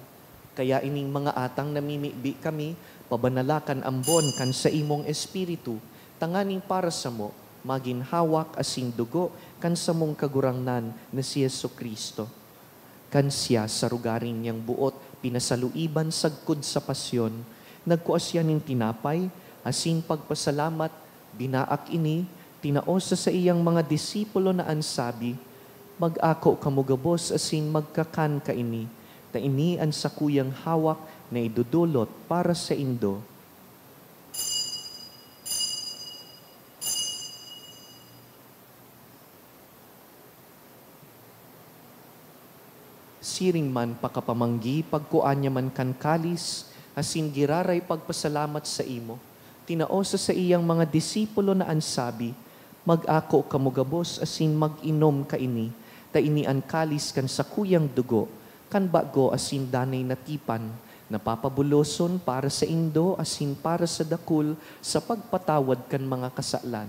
Kaya ining mga atang namimibi kami, pabanala kan ambon kan saimong Espiritu, tanganing para samo magin hawak asin dugo kan samong Kagurangnan na si Jesu-Cristo. Kan siya sa rogaring niyang boot pinasaluiban sagkod sa pasyon, nagkua siya nin tinapay, asin pagpasalamat, binaak ini, tinao sa saiyang mga disipulo na an sabi, "Mag-ako kamo gabos asin magkakan kaini, ta ini an sakuyang hawak na idodolot para saindo." Siring man pakapamanggi, pagkua niya man kan kalis, asin giraray pagpasalamat saimo, tinao sa saiyang mga disipulo na an sabi, "Mag-ako kamo gabos asin mag-inom kaini, ta ini an kalis kan sakuyang dugo, kan bago asin danay na tipan, na papabuloson para saindo asin para sa dakul sa pagpatawad kan mga kasalan.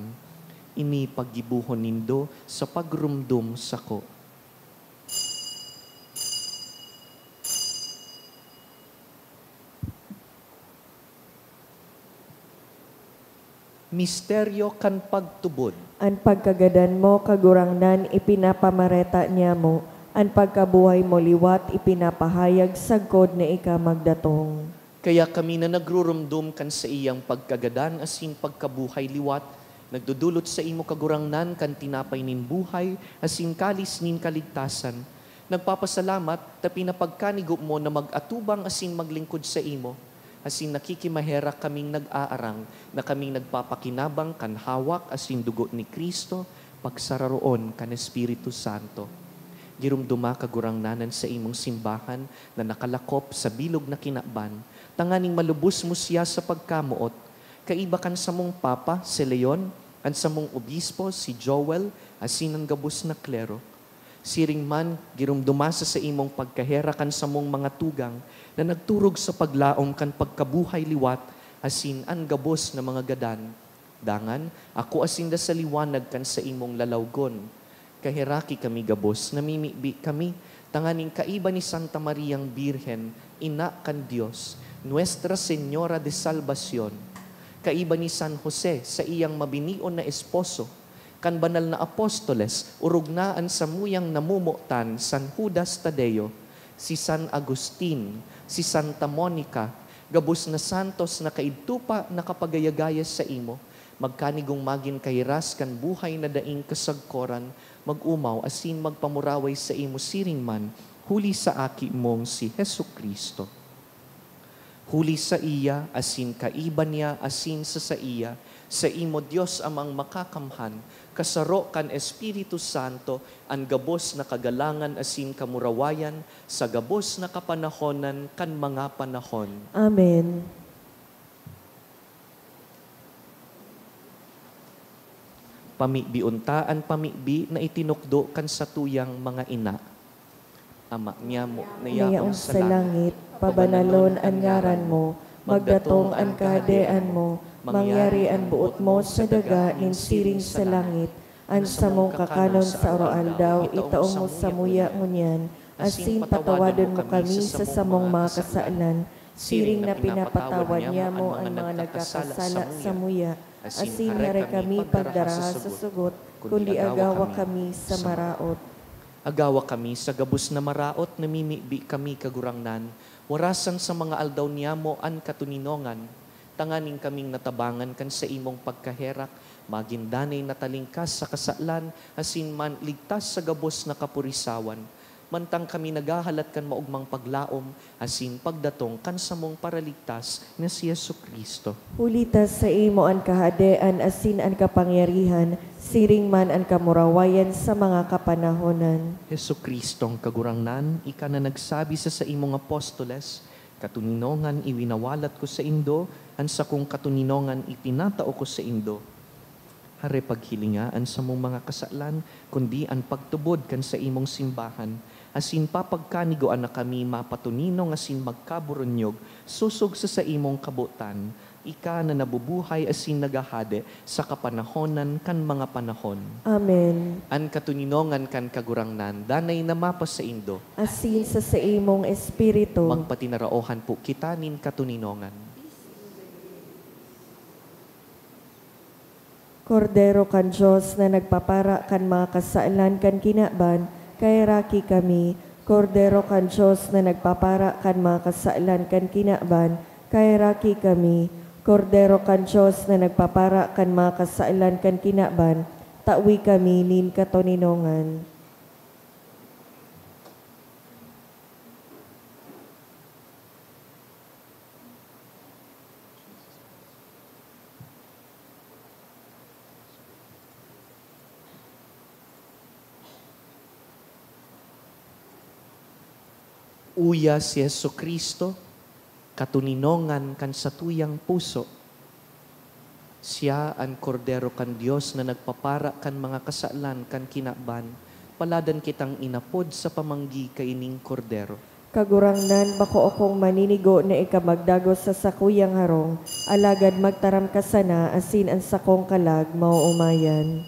Ini paggibohon nindo sa pagromdom sako." Misteryo kan pagtubod. An pagkagadan mo, Kagurangnan, ipinapamareta niamo, an pagkabuhay mo liwat ipinapahayag sagkod na ika magdatong. Kaya kami na nagruromdom kan saiyang pagkagadan asin pagkabuhay liwat, nagdodolot saimo, Kagurangnan, kan tinapay nin buhay asin kalis nin kaligtasan. Nagpapasalamat ta pinapagkanigo mo na mag-atubang asin maglingkod saimo, asin nakikimaherak kaming nag-aarang na kaming nagpapakinabang kan hawak asin dugo ni Cristo, pagsararoon kan Espiritu Santo. Giromdoma, Kagurangnan, an saimong simbahan na nakalakop sa bilog na kinaban, tanganing malubos mo siya sa pagkamoot, kaiba kan samong Papa, si Leon, an samong Obispo, si Joel, asin an gabos na klero. Siring man, giromdoma sa saimong pagkaherak an samong mga tugang na nagturog sa paglaom kan pagkabuhay liwat asin an gabos na mga gadan. Dangan, akua sinda sa liwanag kan saimong lalawgon. Kaheraki kami gabos, namimibi kami, tanganing kaiba ni Santa Mariang Birhen, Ina kan Dios, Nuestra Señora de Salvacion, kaiba ni San Jose, saiyang mabinion na esposo, kan banal na apostoles, orog na an samuyang namomotan, San Judas Tadeo, si San Agustin, si Santa Monica, gabos na santos na kaidto pa nakapagayagaya saimo, magkanigong magin kahiras kan buhay na daing kasagkoran, mag-omaw asin magpamuraway saimo siring man, huli sa Aki mong si Jesu-Cristo. Huli saiya, asin kaiba niya, asin sa saiya, saimo, Dios Amang Makakamhan, kasaro kan Espiritu Santo, an gabos na kagalangan asin kamurawayan sa gabos na kapanahonan kan mga panahon. Amen. Pamibion ta an pamibi na itinukdo kan satuyang mga ina. Ama niamo na Nayaon sa langit, pabanalon an ngaran mo, Magdatong an Kahadean mo, mangyari an boot mo sa daga nin siring sa langit. An samong kakanon sa aroaldaw, itao mo samuya ngunyan, asin patawadon mo kami sa samong mga kasalan, siring na pinapatawad niamo an mga nagkakasala samuya. Asin hare kami pagdaraha sa sugot, kundi agawa kami sa maraot. Agawa kami sa gabos na maraot, namimibi kami, Kagurangnan, warasan sa mga aldaw niyamo an katoninongan, tanganing kaming natabangan kan saimong pagkaherak, magin danay na talingkas sa kasalan, asin man ligtas sa gabos na kapurisawan. Mantang kami naghahalat kan maogmang paglaom asin pagdatong kan samong Paraligtas na si Jesu-Cristo. Huli ta saimo an kahadean asin an kapangyarihan, siring man an kamurawayan sa mga kapanahonan. Jesu-Cristong Kagurangnan, ika na nagsabi sa saimong apostoles, "Katoninongan iwinawalat ko saindo, an sakong katoninongan itinatao ko saindo." Hare paghilinga an samong mga kasalan, kundi an pagtubod kan saimong simbahan, asin papagkanigoan na kami mapatoninong asin magkaburunyog sosog sa saimong kabotan, ika na nabubuhay asin naghahade sa kapanahonan kan mga panahon. Amen. An katoninongan kan Kagurangnan danay na mapasaindo. Asin sa saimong espiritu. Magpatinaraohan po kita nin katoninongan. Kordero kan Dios na nagpapara kan mga kasalan kan kinaban, kaheraki kami. Kordero kan Dios na nagpapara kan mga kasalan kan kinaban, kaheraki kami. Kordero kan Dios na nagpapara kan mga kasalan kan kinaban, tawi kami nin katoninongan. Uya si Jesu-Cristo, katoninongan kan satuyang puso. Siya an Kordero kan Dios na nagpapara kan mga kasalan kan kinaban. Paladan kitang inapod sa pamanggi kaining Kordero. Kagurangnan, bako akong maninigo na ika magdagos sa sakuyang harong, alagad magtaram ka sana asin an sakong kalag maoomayan.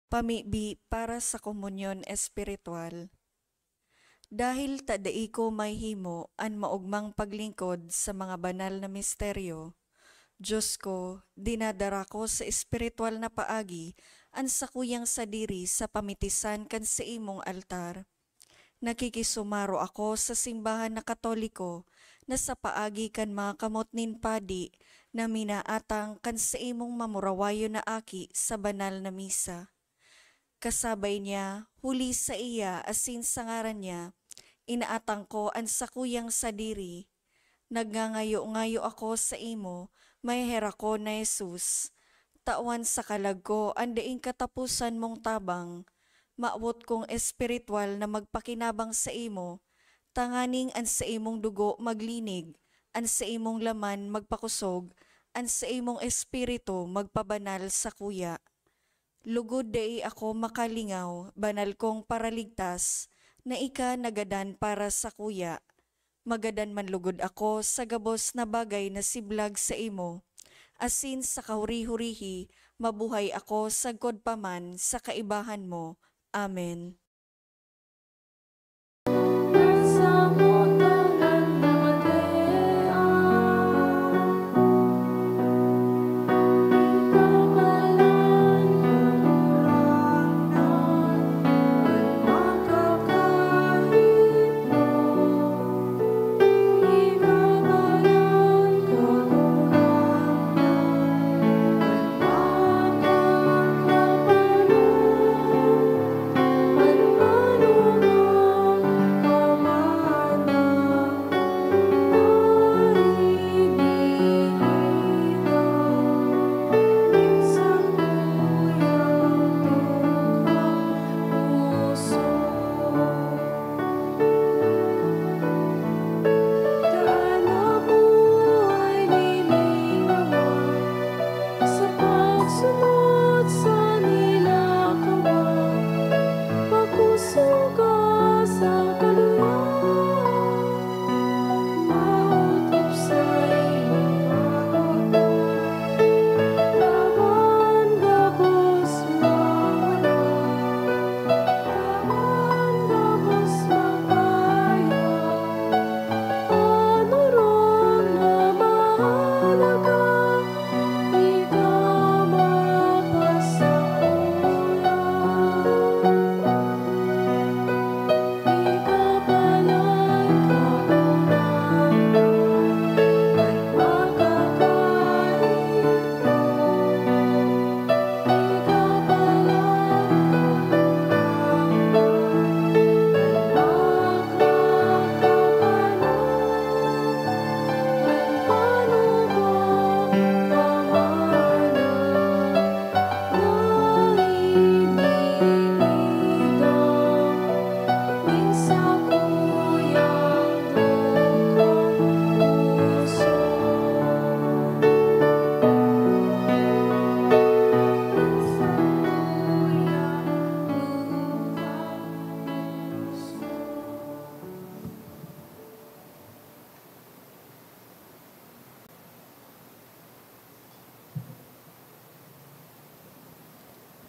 Pamibi para sa komunyon espiritual. Dahil ta dai ko mahihimo an maogmang paglingkod sa mga banal na misteryo, Dios ko, dinadara ko sa espiritual na paagi an sakuyang sadiri sa pamitisan kan saimong altar. Nakikisumaro ako sa simbahan na Katoliko na sa paagi kan mga kamot nin padi na minaatang kan saimong mamurawayon na aki sa banal na misa. Kasabay niya, huli saiya asin sa ngaran niya, inaatang ko an sakuyang sadiri. Nagngangayo-ngayo ako saimo, maheherak ko na Jesus. Tawan sa kalag ko an daing kataposan mong tabang. Mawot kong espiritual na magpakinabang saimo, tanganing an saimong dugo maglinig, an saimong laman magpakosog, an saimong espiritu magpabanal sakuya. Lugod dai ako makalingaw, banal kong Paraligtas, na ika nagadan para sakuya. Magadan man lugod ako sa gabos na bagay na siblag saimo, asin sa kahuri-hurihi mabuhay ako sagkod pa man sa kaibahan mo. Amen.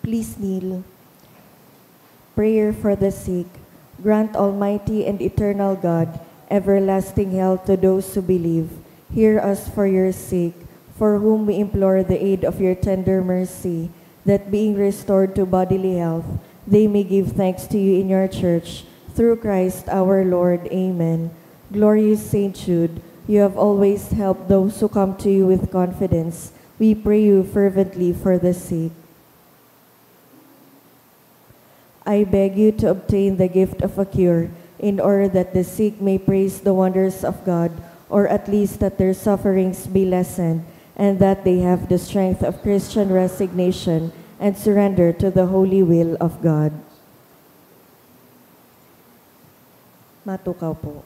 Please kneel. Prayer for the sick. Grant, Almighty and eternal God, everlasting health to those who believe. Hear us for your sake, for whom we implore the aid of your tender mercy, that being restored to bodily health, they may give thanks to you in your church, through Christ our Lord. Amen. Glorious Saint Jude, you have always helped those who come to you with confidence. We pray you fervently for the sick. I beg you to obtain the gift of a cure, in order that the sick may praise the wonders of God, or at least that their sufferings be lessened, and that they have the strength of Christian resignation and surrender to the holy will of God. Matukaw po.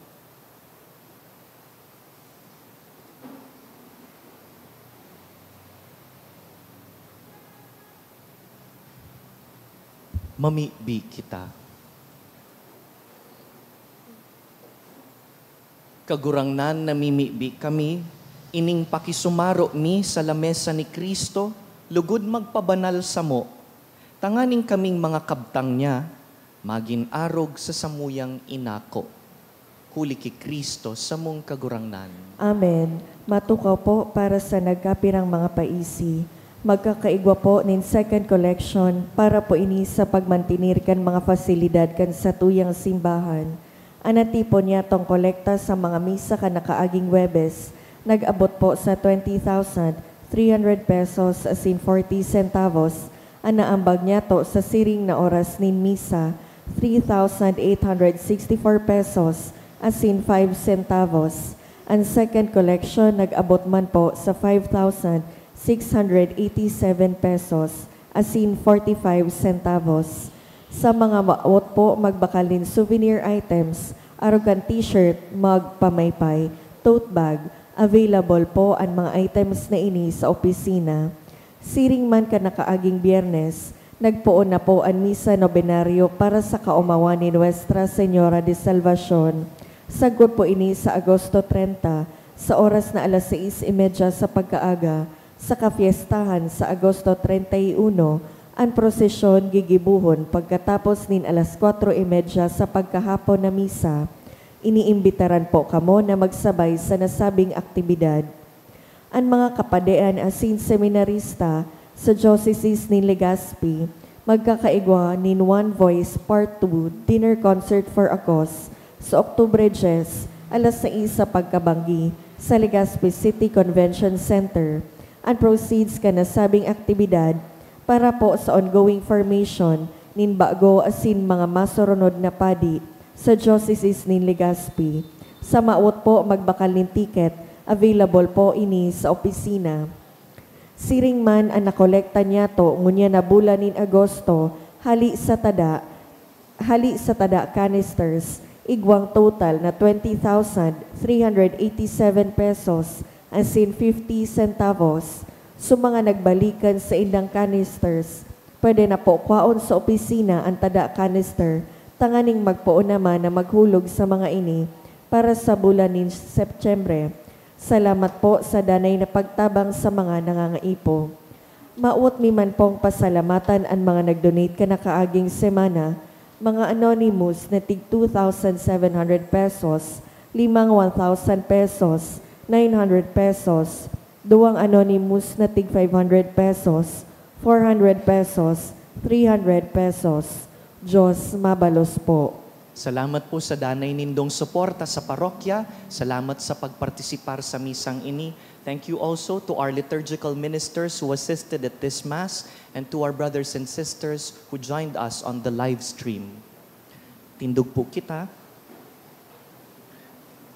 Mamibi kita. Kagurangnan, namimibi kami, ining pakisumaro mi sa lamesa ni Cristo, lugod magpabanal samo, tanganing kaming mga kabtang niya, magin arog sa samuyang inako. Huli ki Cristo, samong Kagurangnan. Amen. Matukaw po para sa nagkapirang mga paisi. Magkakaigwa po nin second collection para po ini sa pagmantener kan mga fasilidad kan satuyang simbahan. An natipon niyatong kolekta sa mga misa kan nakaaging Huwebes, nag-abot po sa twenty thousand three hundred pesos asin forty centavos. An naambag niyato sa siring na oras nin misa, three thousand eight hundred sixty-four pesos asin five centavos. An second collection nag-abot man po sa five thousand six hundred eighty-seven pesos asin forty-five centavos. Sa mga maot po magbakal nin souvenir items, arog kan t-shirt, mug, pamaypay, tote bag, available po an mga items na ini sa opisina. Siring man kan nakaaging Biyernes, nagpoon na po an misa nobenaryo para sa kaomawan ni Nuestra Señora de Salvacion. Sagkod po ini sa Agosto treinta, sa oras na alas sais y media sa pagkaaga, sa kafiestahan sa Agosto treinta y uno, an prosesyon gigibohon pagkatapos nin alas kuwatro y media sa pagkahapon na misa. Iniimbitaran po kamo na magsabay sa nasabing aktibidad. An mga kapadian asin seminarista sa Diocese nin Legazpi magkakaigwa nin One Voice Part two Dinner Concert for a Cause sa Oktubre dyes, alas sais sa pagkabanggi, sa Legazpi City Convention Center. An proceeds kan nasabing aktibidad para po sa ongoing formation nin bago asin mga masurunod na padi sa Diocese nin Legazpi. Sa maot po magbakal nin ticket, available po ini sa opisina. Siring man an nakolekta niyato ngunyan na bulan nin Agosto, hali sa tada, hali sa tada canisters, igwang total na twenty thousand three hundred eighty-seven pesos asin fifty centavos. Sa mga nagbalikan sa indang canisters, pwede na po kwaon sa opisina an tada canister, tanganing magpoon naman na maghulog sa mga ini para sa bulan nin Setyembre. Salamat po sa danay na pagtabang sa mga nangangaipo. Maot mi man pong pasalamatan an mga nag-donate kan nakaaging semana, mga anonymous na tig two thousand seven hundred pesos, limang one thousand pesos, nine hundred pesos, duwang anonymous na tig five hundred pesos, four hundred pesos, three hundred pesos. Diyos mabalos po. Salamat po sa danay nindong suporta sa parokya. Salamat sa pagpartisipar sa misang ini. Thank you also to our liturgical ministers who assisted at this Mass and to our brothers and sisters who joined us on the live stream. Tindog po kita.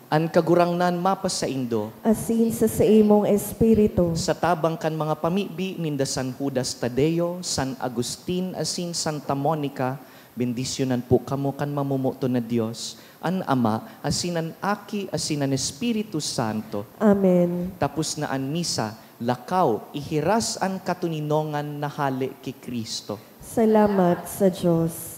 An Kagurangnan mapasaindo. Asin sa saimong espiritu. Sa tabang kan mga pamibi ninda San Judas Tadeo, San Agustin, asin Santa Monica, bendisyonan po kamo kan mamomoton na Dios, an Ama, asin an Aki, asin an Espiritu Santo. Amen. Tapos na an misa, lakaw, ihiras an katoninongan na hale ki Cristo. Salamat sa Dios.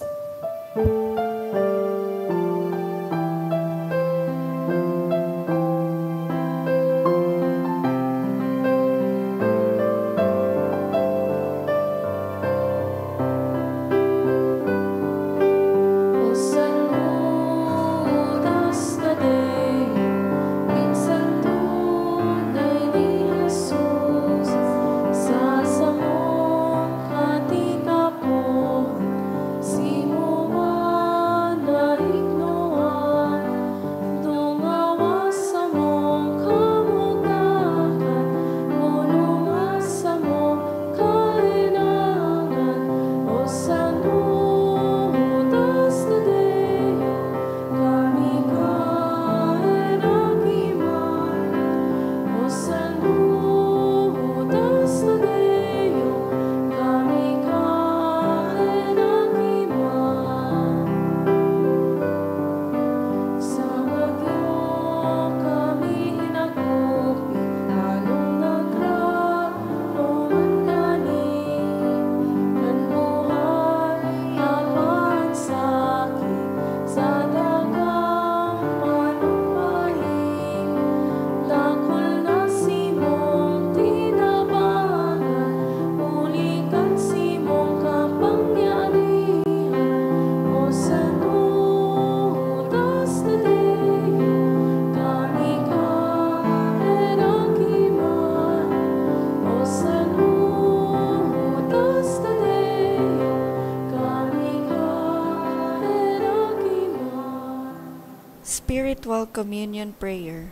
Spiritual Communion Prayer.